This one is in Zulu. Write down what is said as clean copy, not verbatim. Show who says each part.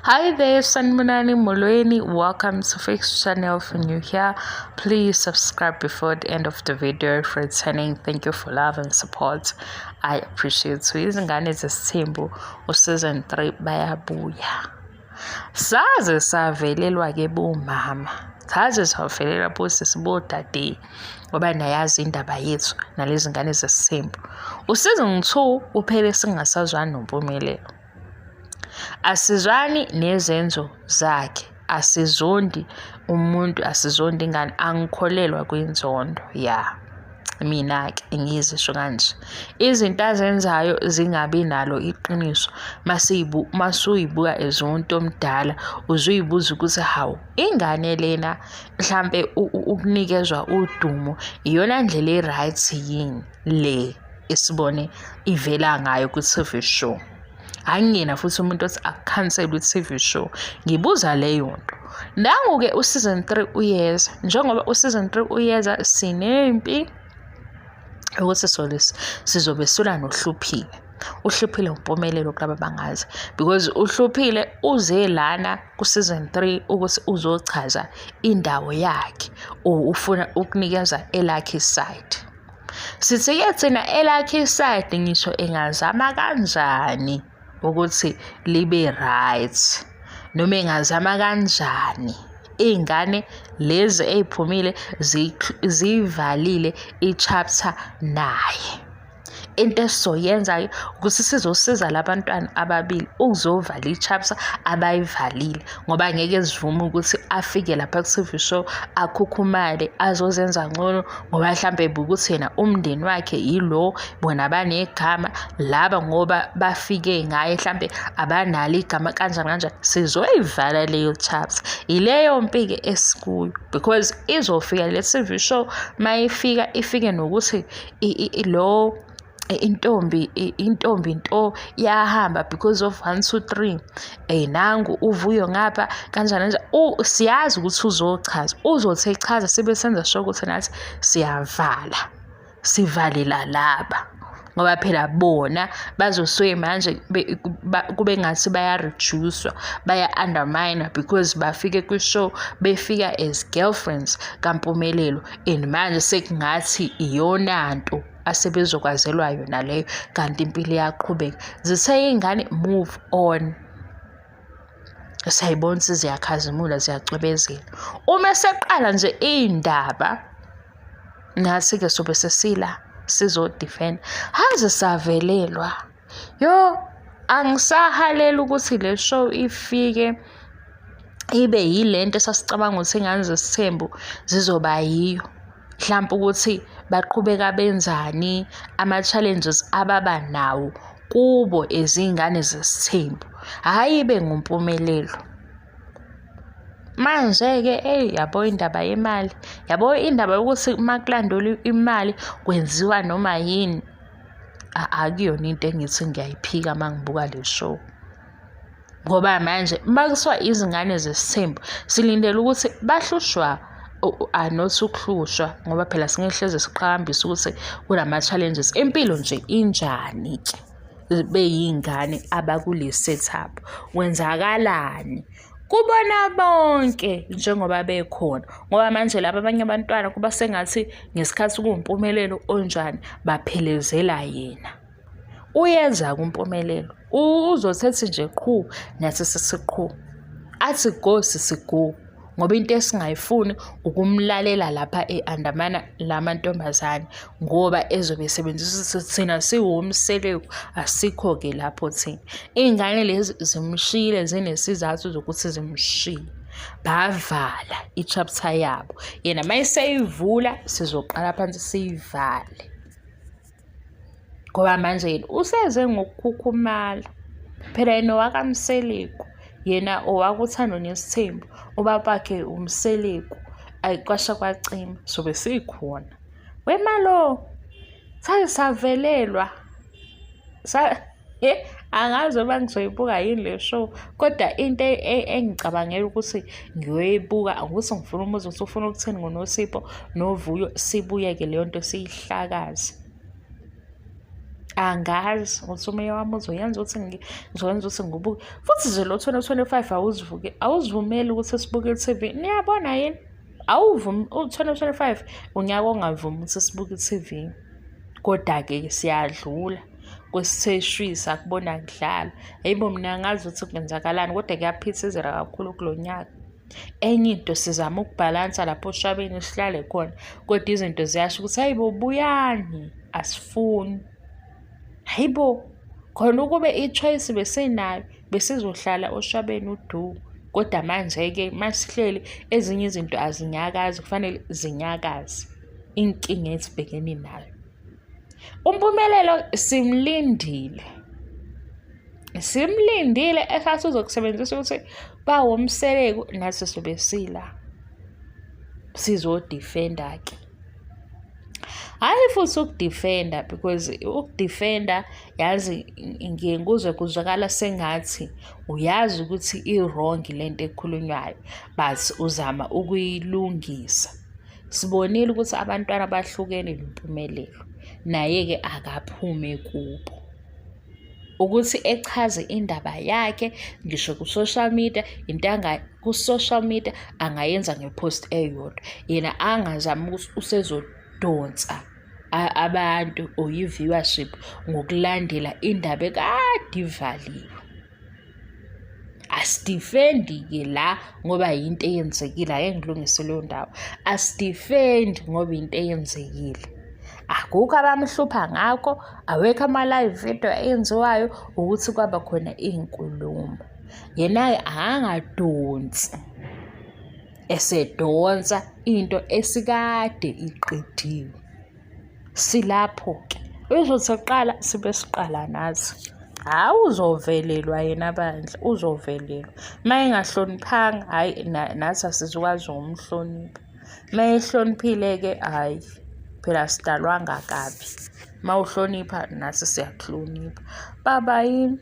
Speaker 1: Hi there, Sanibonani Molweni. Welcome to Fix Channel. If you're new here, please subscribe before the end of the video. If returning, thank you for love and support. I appreciate you. Izingane zesithembu useason 3 bayabuya. Saze savelelwa ke bomama. Saze savelelwa bosisi bodade ngoba nayazi indaba yethu nalezi ngane zesithembu. Useason 2 uphele singasazwani noMpumelelo. Asizwani nezenzo zakhe, asizondi umuntu, asizondi ingane, angikholelwa kwinzondo ya. Mina-ke ngizisho kanje. Izinto azenzayo zingabi nalo iqiniso masuyibuka as umuntu omdala uzuyibuza ukuthi hawu ingane lena mhlampe ukunikezwa udumo iyona ndlela e-right yini le esibone ivela ngayo kwi-TV show. Angiyena futhi umuntu othi akukhanselwe i-TV show. Ngibuza leyo nto. Nangu-ke u-season 3 uyeza. Njengoba u-season 3 uyeza sinempi ukuthi sizobe sula noHluphile. Uhluphile uMpumelelo kulaba abangazi because uHluphile uze lana ku-season 3 ukuthi uzochaza indawo yakhe or ufuna ukunikeza elakhe iside. Sithi-ke thina elakhe isayidi ngisho engazama kanjani ukuthi libe right noma engazama kanjani iy'ngane lezi ey'phumile ziyivalile i-chapter naye. Into esizoyenza-ke ukuthi sizosiza la bantwana ababili ukuzovala i-chapter abayivalile ngoba ngeke sivume ukuthi afike lapha ku-TV show akhukhumale azozenza ngcono ngoba mhlampe ukuthi yena umndeni wakhe yilo bona banegama laba ngoba bafike ngaye mhlampe abanalo igama kanjani kanjani. Sizoyivala leyo chapter. Yileyo mpi-ke esikuyo because izofika le TV show mayifika ifike nokuthi lo intombi intombi nto yahamba because of 1 2 3 nangu uVuyo ngapha kanjani kanjani. Siyazi ukuthi uzochaza, uzothi echaza sibe senza sure ukuthi nathi siyavala, sivalela laba ngoba phela bona bazosuke manje kube ngathi baya-reduce-wa, baya-undermine because bafike kwi-show befika as girlfriends kaMpumelelo and manje sekungathi iyona nto asebezokwazelwa yona leyo kanti impilo iyaqhubeka. Zithe iy'ngane move on. Siyayibona ukuthi ziyakhazimula ziyacwebezela. Uma eseqala nje iy'ndaba nathi-ke sobe sesila sizodifenda. Haze savelelwa. Yo, angisahaleli ukuthi le show ifike ibe yilento esasicabanga ukuthi iy'ngane zesithembu zizoba yiyo. Mhlampe ukuthi baqhubeka benzani, ama-challenges ababa nawo kubo izingane zesithembu, hhayi ibe nguMpumelelo. Manje-ke eyi yabo indaba yemali, yabo indaba yokuthi uma kulandelwa imali kwenziwa noma yini, akuyona into engithi ngiyayiphika uma ngibuka le show. Ngoba manje uma kuthiwa izingane zesithembu silindele ukuthi bahlushwa not ukuhlushwa ngoba phela singeke hleze siqhakambise ukuthi kunama-challenges. Impilo nje injani-ke beyiy'ngane abakule set-up, kwenzakalani kubona bonke njengoba bekhona? Ngoba manje laba abanye abantwana kuba sengathi ngesikhathi kuwuMpumelelo onjani baphelezela yena. Uyeza-ke uMpumelelo, uzothi ethi nje qhu nathi sithi qhu, athi go sithi go ngoba into esingayifuni ukumlalela lapha e-andamana la mantombazane ngoba ezobe esebenzisa ukuthi thina siwumseleku, asikho-ke lapho thina. Iy'ngane lezi zimshiyile zinesizathu zokuthi zimshiye. Bavala i-chapter yabo, yena uma eseyivula sizoqala phansi siyivale. Ngoba manje yena useze ngokukhukhumala. Phela yena owakaMseleku, yena owakuThando Nesithembu, ubaba wakhe uMseleku. Ayi kwasha kwacima, sobe sikhona. Wemalo, saze savelelwa. Angazi noma ngizoyibuka yini le show, kodwa into engicabangela ukuthi ngiyoyibuka ukuthi ngifuna umuzwa ukuthi ufuna ukuthini ngoNosipho noVuyo, sibuye-ke leyo nto siyihlakaze. Angazi ukuthi umoya wami uzoyenza ukuthi ngizokwenza ukuthi ngibuke. Futhi nje lo 2025 awuzivuke, awuzivumeli ukuthi sibuke i-TV. Niyabona yini? Awuvumi, u-2025 unyaka ongavumi ukuthi sibuke i-TV. Koda-ke siyadlula kwesithe shwi sakubona kudlala. Hhayi bo, mina angazi ukuthi kwenzakalani kodwa kuyaphithizela kakhulu kulo nyaka. Enye into sizama ukubhalansa lapho oshabeni sihlale khona kodwa izinto ziyasho ukuthi hayi bo, buyani, asifuni. Hayi bo, khona ukube i-choice besinayo besizohlala oshabeni udu. Kodwa manje-ke masihleli ezinye izinto azinyakazi, kufanele zinyakaze. Inkinga esibhekene nayo. UMpumelelo simlindile. Simlindile esathi uzokusebenzisa ukuthi bawoMseleku nathi sobe sila. Sizodifenda-ke. Hhayi futhi ukudifenda because ukudifenda yazi ngiye ngikuzwe kuzwakala sengathi uyazi ukuthi i-wrong lento ekhulunywayo but uzama ukuyilungisa. Sibonile ukuthi abantwana bahlukene noMpumelelo, naye-ke akaphume kubo. Ukuthi echaze indaba yakhe ngisho ku-social media, into ku-social media angayenza nge-post eyodwa. Yena angazami ukuthi usezodonsa abantu or i-viewership ngokulandela indaba ekade ivaliwe. Asidifendi-ke la ngoba yinto eyenzekile, ake ngilungise leyo ndawo. Asidifendi ngoba into eyenzekile. Akukho abamhlupha ngakho, awekho ama-live video enziwayo ukuthi kwaba khona iy'nkulumo. Yena-ke akangadonsi esedonsa into esikade iqediwe. Silapho-ke. Uzothi eqala sibe siqala nathi. Hhawu uzovelelwa yena bandla, uzovelelwa. Uma engahloniphanga, hhayi nathi asizukwazi ukumhlonipha. Uma ehloniphile-ke, hhayi phela asidalwanga kabi. Uma uhlonipha nathi siyakuhlonipha. Baba yini?